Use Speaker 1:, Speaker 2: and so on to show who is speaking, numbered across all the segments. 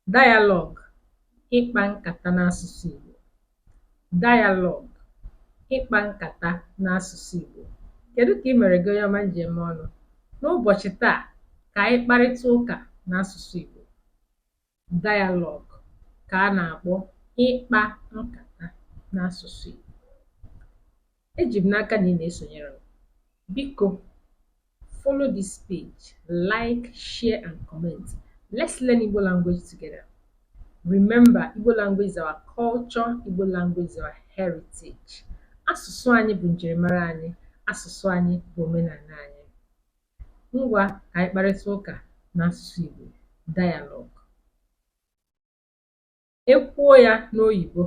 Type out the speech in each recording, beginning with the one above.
Speaker 1: Dialogue, ịkpa nkata n'asụsụ Igbo. Dialogue, ịkpa nkata n'asụsụ Igbo. Kedu ka ị mere gị onye ọma m ji eme ọnụ? N'ụbọchị taa, ka anyị kparịta ụka n'asụsụ Igbo. Dialogue ka a na-akpọ ịkpa nkata n'asụsụ Igbo. Eji m n'aka na ị na-esonyere m. Biko, follow this page, like, share and comment. Let's learn Igbo language together. Remember, Igbo language is our culture, Igbo language is our heritage. Asụsụ anyị bụ njirimara anyị, asụsụ anyị bụ omenala anyị. Ngwa, ka anyị kparịta ụka n'asụsụ Igbo. Dialogue. E kwuo ya n'oyibo,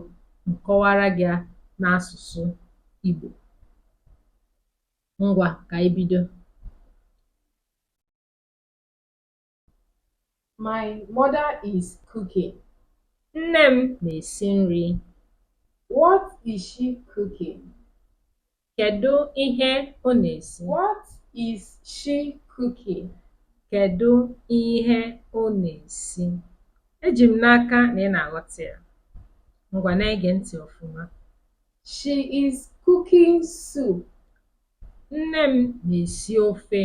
Speaker 1: m kọwara gị ya n'asụsụ Igbo. Ngwa, ka anyị bido.
Speaker 2: My mother is cooking.
Speaker 1: Nne m na-esi nri.
Speaker 2: What is she cooking?
Speaker 1: Kedu ihe ọ na-esi?
Speaker 2: What is she cooking?
Speaker 1: Kedu ihe ọ na-esi? Eji m n'aka na ị na-aghọta ya. Ngwa na-ege ntị ọfụma.
Speaker 2: She is cooking soup.
Speaker 1: Nne m na-esi ofe.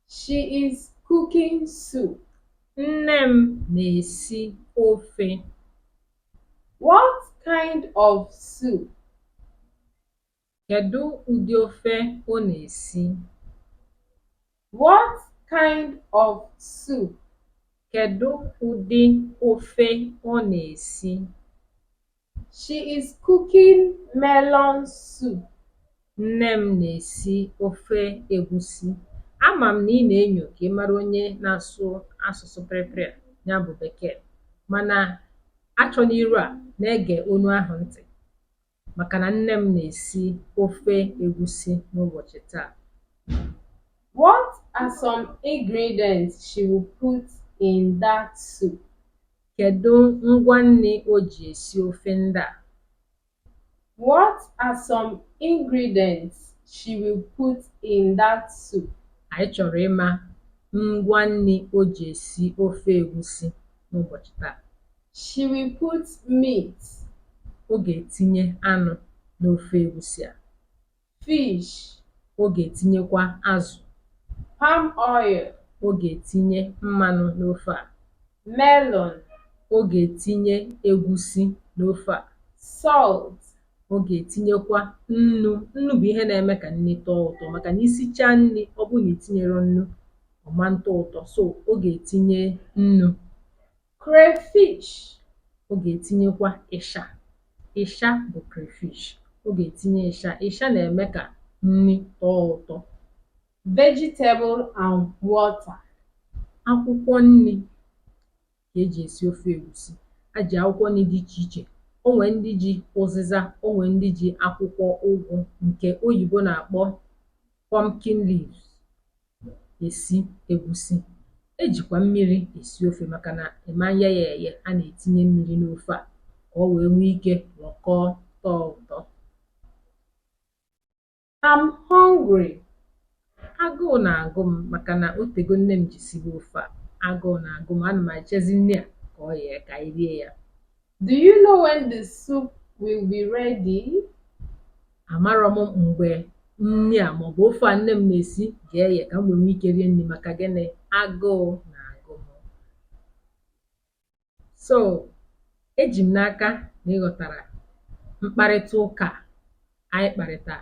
Speaker 2: She is cooking soup.
Speaker 1: Nne m na-esi ofe.
Speaker 2: What kind of soup?
Speaker 1: Kedu ụdị ofe ọ na-esi?
Speaker 2: What kind of soup?
Speaker 1: Kedu ụdị ofe ọ na-esi?
Speaker 2: She is cooking melon soup.
Speaker 1: Nne m na-esi ofe egusi. Ama m na ị na-enyo ka ị mara onye na-asụ asụsụ pịrịpịrị a, ya bụ bekee, mana achọna iru a na-ege onu ahụ ntị maka na nne m na-esi ofe egusi n'ụbọchị taa.
Speaker 2: What are some ingredients she will put in that soup?
Speaker 1: Kedu ngwa nri o ji esi ofe ndị a?
Speaker 2: What are some ingredients she will put in that soup?
Speaker 1: Anyị chọrọ ịma ngwa nri o ji esi ofe egusi n'ụbọchị taa.
Speaker 2: She will put meat,
Speaker 1: Ọ ga-etinye anụ n'ofe egusi a.
Speaker 2: fish,
Speaker 1: Ọ ga-etinyekwa azụ.
Speaker 2: palm oil,
Speaker 1: Ọ ga-etinye mmanụ n'ofe a.
Speaker 2: melon,
Speaker 1: Ọ ga-etinye egusi n'ofe a.
Speaker 2: salt,
Speaker 1: Ọ ga-etinyekwa nnu. Nnu bụ ihe na-eme ka nri tọọ ụtọ maka na i sichaa nri ọ bụrụ na i tinyerọ nnu ọ ma ntọ ụtọ so ọ ga-etinye nnu.
Speaker 2: crayfish,
Speaker 1: Ọ ga-etinyekwa ịsha. Ịsha bụ crayfish. Ọ ga-etinye ịsha. Ịsha na-eme ka nri tọọ ụtọ.
Speaker 2: vegetable and water.
Speaker 1: Akwụkwọ nri ka e ji esi ofe egusi. A ji akwụkwọ nri dị iche iche. O nwee ndị ji ụzịza, o nwee ndị ji akwụkwọ ụgụ nke oyibo na-akpọ pumpkin leaves esi egusi. E jikwa mmiri esi ofe maka na ị ma nye ya eye, a na-etinye mmiri n'ofe a ka o wee nwee ike rọkọọ tọọ ụtọ.
Speaker 2: I'm hungry.
Speaker 1: Agụụ na-agụ m maka na o tego nne m ji sibe ofe a. Agụụ na-agụ m, ana m echezi nri a ka ọ ghee ka anyị rie ya.
Speaker 2: Do you know when the soup will be ready?
Speaker 1: Amarọ m mgbe nri a maọbụ ofe a nne m na-esi ga-eye ka m wee nwee ike rie nri maka gịnị agụụ na-agụ m. So, eji m n'aka na ị ghọtara mkparịta ụka a anyị kparịta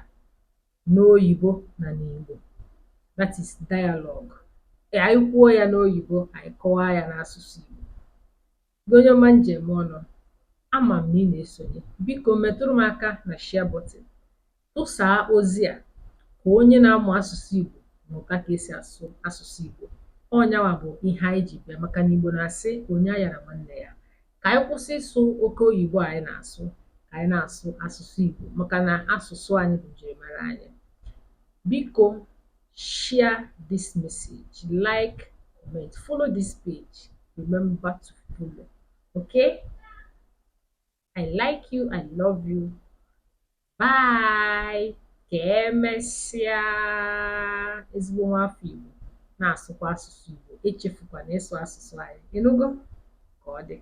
Speaker 1: n'oyibo na n'Igbo. That is dialogue. Anyị kwuo ya n'oyibo, anyị kọwaa ya n'asụsụ Igbo. Gị onye ọma m ji eme ọnụ, ama m na ị na-esonye. Biko metụrụ m aka na share button. Tụsaa ozi a ka onye na-amụ asụsụ Igbo mụta ka esi asụ asụsụ Igbo. Ọ nyanwa bụ ihe anyị ji bịa maka na Igbo na-asị onye aghara nwanne ya. Ka anyị kwụsị ịsụ oke oyibo anyị na-asụ, ka anyị na-asụ asụsụ Igbo maka na asụsụ anyị bụ njirimara anyị. Biko share this message, like, comment, follow this page. Remember to follow. Okay? I like you, I love you. Bye. Ka emesịa. Ezigbo nwa afọ Igbo na-asụkwa asụsụ Igbo. Echefukwana ịsụ asụsụ anyị. Ịnụgo? Ka Ka ọ dị.